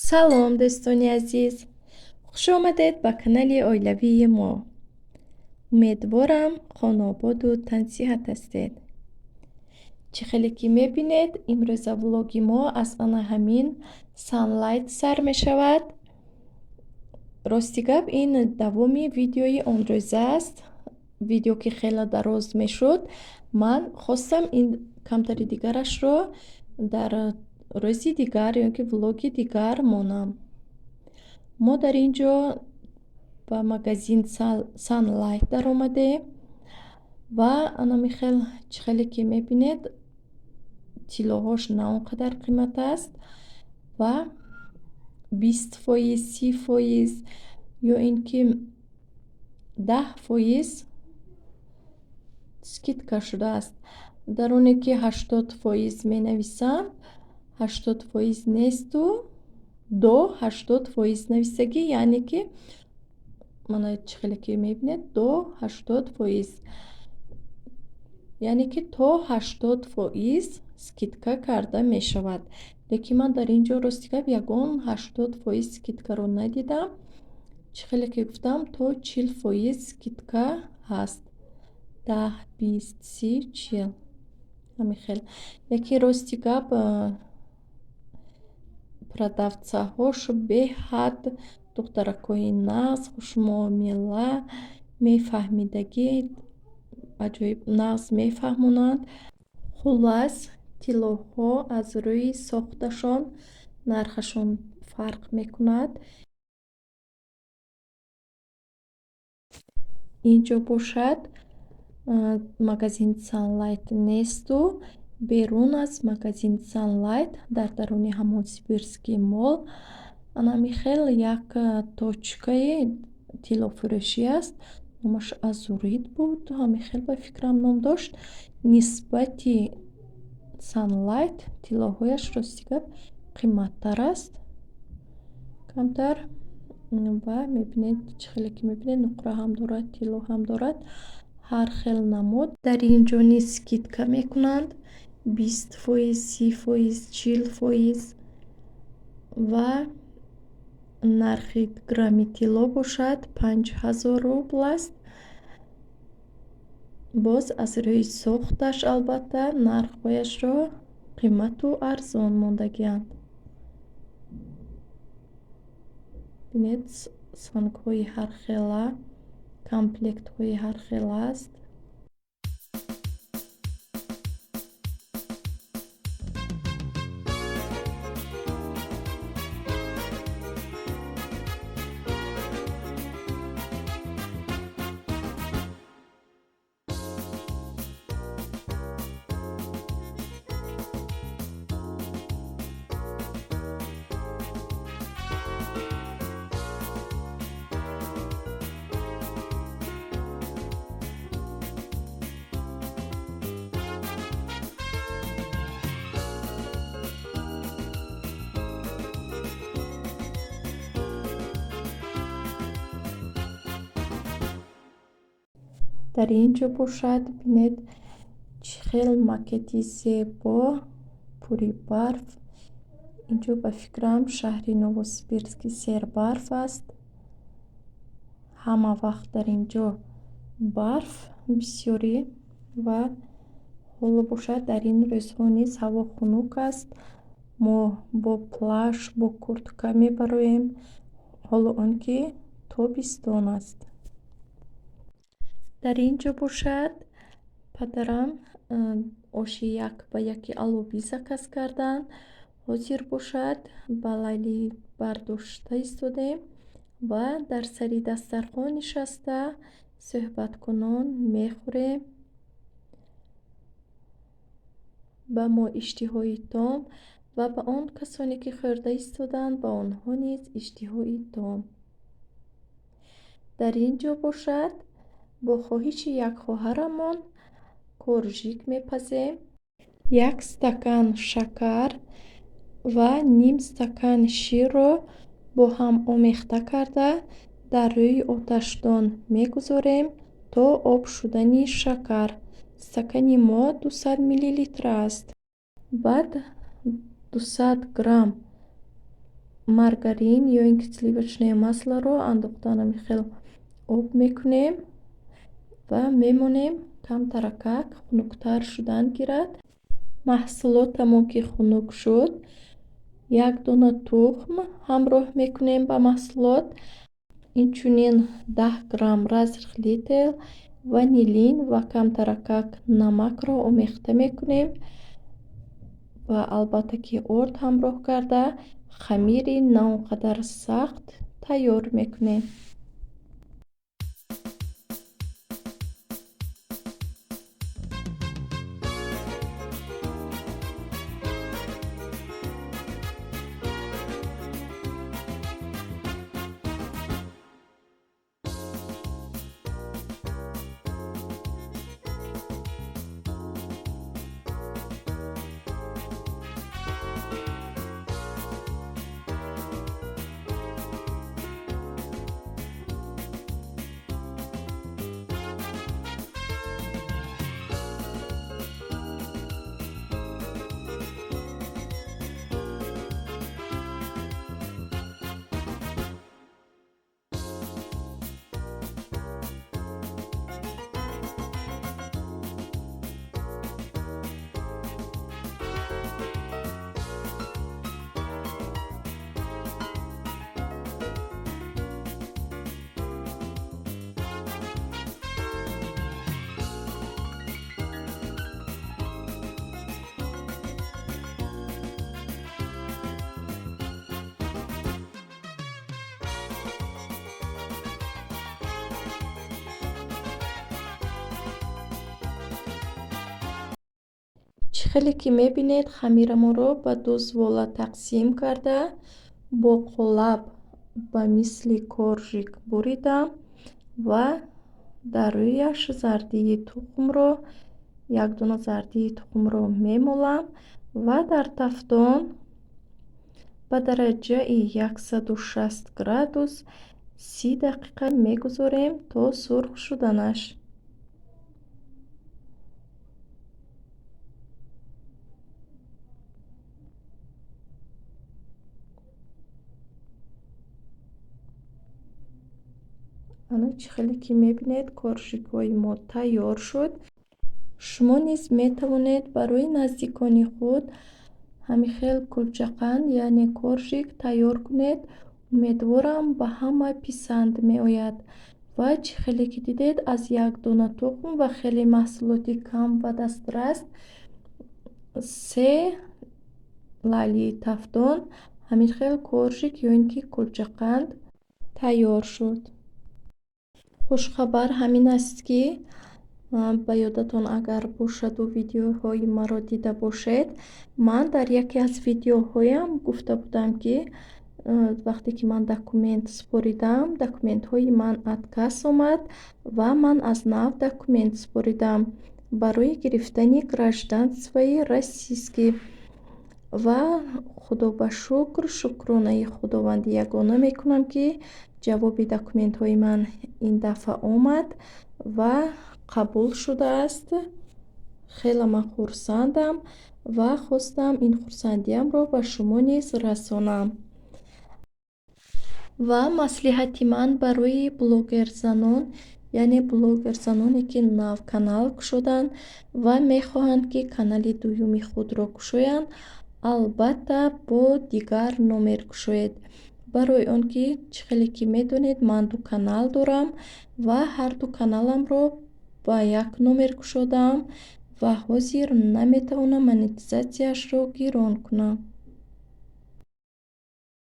Салом, дӯстони азиз! Хуш омадед ба канали оилавии мо. Умедворам, хонаободу тансиҳат ҳастед. Чӣ хеле ки мебинед, имрӯза влоги мо аз ана ҳамин Sunlight сар мешавад. Рости гап, ин давоми видеои он рӯза аст. Видео ки хеле дароз мешуд, ман хостам ин камтари дигарашро дар рӯзи дигар ё ки влоги дигар монам. Мо дар ин ҷо ба магазин Sunlight даромадем ва анами хел, чӣ хеле ки мебинед, тиллоҳош на он қадар қимат аст ва 20%, 30% ё ин ки 10% скидка шудааст. Дар оне ки 80% менависанд, 80% несту до 80% нависагӣ, яъне ки мана, чӣ хеле ки мебинед, до 80%, яъне ки то 80% скидка карда мешавад. Лекин ман дар ин ҷо, рости гап, ягон 80% скидкаро надидам. Чӣ хеле ки гуфтам, то 40% скидка ҳаст: 10, 20, 30, 40, ҳамин хел. Лекин, рости гап, продавцаҳош беҳад духтаракҳои нағз, хушмуомила, мефаҳмидагӣ, аҷоиб нағз мефаҳмонанд. Хуллас, тиллоҳо аз рӯи сохташон нархашон фарқ мекунад. Ин ҷо бошад, магазин Sunlight несту берун аз магазин Sunlight, дар даруни ҳамон Сибирский Молл, анами хел як точкаи тиллофурӯшӣ аст. Номаш Азурит буд, ҳамин хел ба фикрам ном дошт. Нисбати Sunlight тиллоҳояш, рости гап, қиматтар аст камтар. Ва мебинед, чӣ хеле ки мебинед, нуқра ҳам дорад, тилло ҳам дорад, ҳар хел намуд. Дар ин ҷо низ скидка мекунанд: 20%, 30%, 40%. Ва нархи грамми тилло бошад 5000 рубл аст. Боз аз рӯи сохташ, албатта, нархҳояшро қимату арзон мондагианд. Бинед, сангҳои ҳархела, комплектҳои ҳархела аст. Дар ин ҷо бошад, бинед, чӣ хел макети зебо, пури барф. Инҷо, ба фикрам, шаҳри Новосибирски сербарф аст. Ҳама вақт дар ин ҷо барф бисёрӣ. Ва ҳоло бошад, дар ин рӯзҳо низ ҳаво хунук аст. Мо бо плащ, бо куртка мебароем, ҳоло он ки тобистон аст. Дар ин ҷо бошад, падарам оши як ба яки аловӣ заказ карданд. Ҳозир бошад, ба Лайлӣ бардошта истодем ва дар сари дастархон нишаста, суҳбаткунон мехӯрем. Ба мо иштиҳои том ва ба он касоне ки хӯрда истоданд, ба онҳо низ иштиҳои том. Дар ин ҷо бошад, бо хоҳиши як хоҳарамон коржик мепазем. Як стакан шакар ва ним стакан ширро бо ҳам омехта карда, дар рӯи оташдон мегузорем то об шудани шакар. Стакани мо 200 миллилитр аст. Баъд 200 грамм Маргарин ё ин ки сливочное маслоро андохта ҳамин хел об мекунем ва мемонем, камтаракак хунуктар шудан гирад. Маҳсулотамон ки хунук шуд, як дона тухм ҳамроҳ мекунем ба маҳсулот, инчунин 10 грамм разрыхлитель, ванилин ва камтаракак намакро омехта мекунем ва албатта ки орд ҳамроҳ карда хамири на он қадар сахт тайёр мекунем. Чӣ хеле ки мебинед, хамирамонро ба ду звола тақсим карда, бо қолаб ба мисли коржик буридам ва дар рӯяш зардии тухмро, як дона зардии тухмро мемолам ва дар тафдон ба дараҷаи 160 градус 30 дақиқа мегузорем то сурх шуданаш. Ана чӣ хеле ки мебинед, коржикҳои мо тайёр шуд. Шумо низ метавонед барои наздикони худ ҳамин хел кулчақанд, яъне коржик тайёр кунед. Умедворам, ба ҳама писанд меояд. Ва чӣ хеле ки дидед, аз як дона тухм ва хеле маҳсулоти кам ва дастрас се лаъли тафдон ҳамин хел коржик ё ин ки кулчақанд тайёр шуд. Хушхабар ҳамин аст, ки ба ёдатон агар бошаду видеоҳои маро дида бошед, ман дар яке аз видеоҳоям гуфта будам, ки вақте ки ман документ супоридам, документҳои ман отказ омад ва ман аз нав документ супоридам барои гирифтани гражданствои российский. Ва худо ба шукр, шукронаи Худованди ягона мекунам, ки ҷавоби документҳои ман ин дафъа омад ва қабул шудааст. Хеле ман хурсандам ва хостам ин хурсандиамро ба шумо низ расонам. Ва маслиҳати ман барои блогерзанон, яъне блогерзаноне, ки нав канал кушоданд ва мехоҳанд, ки канали дуюми худро кушоянд, албатта бо дигар номер кушоед. Барои он ки чӣ хеле ки медонед, ман ду канал дорам ва ҳар ду каналамро ба як номер кушодаам ва ҳозир наметавонам монетизатсияшро гирон кунам.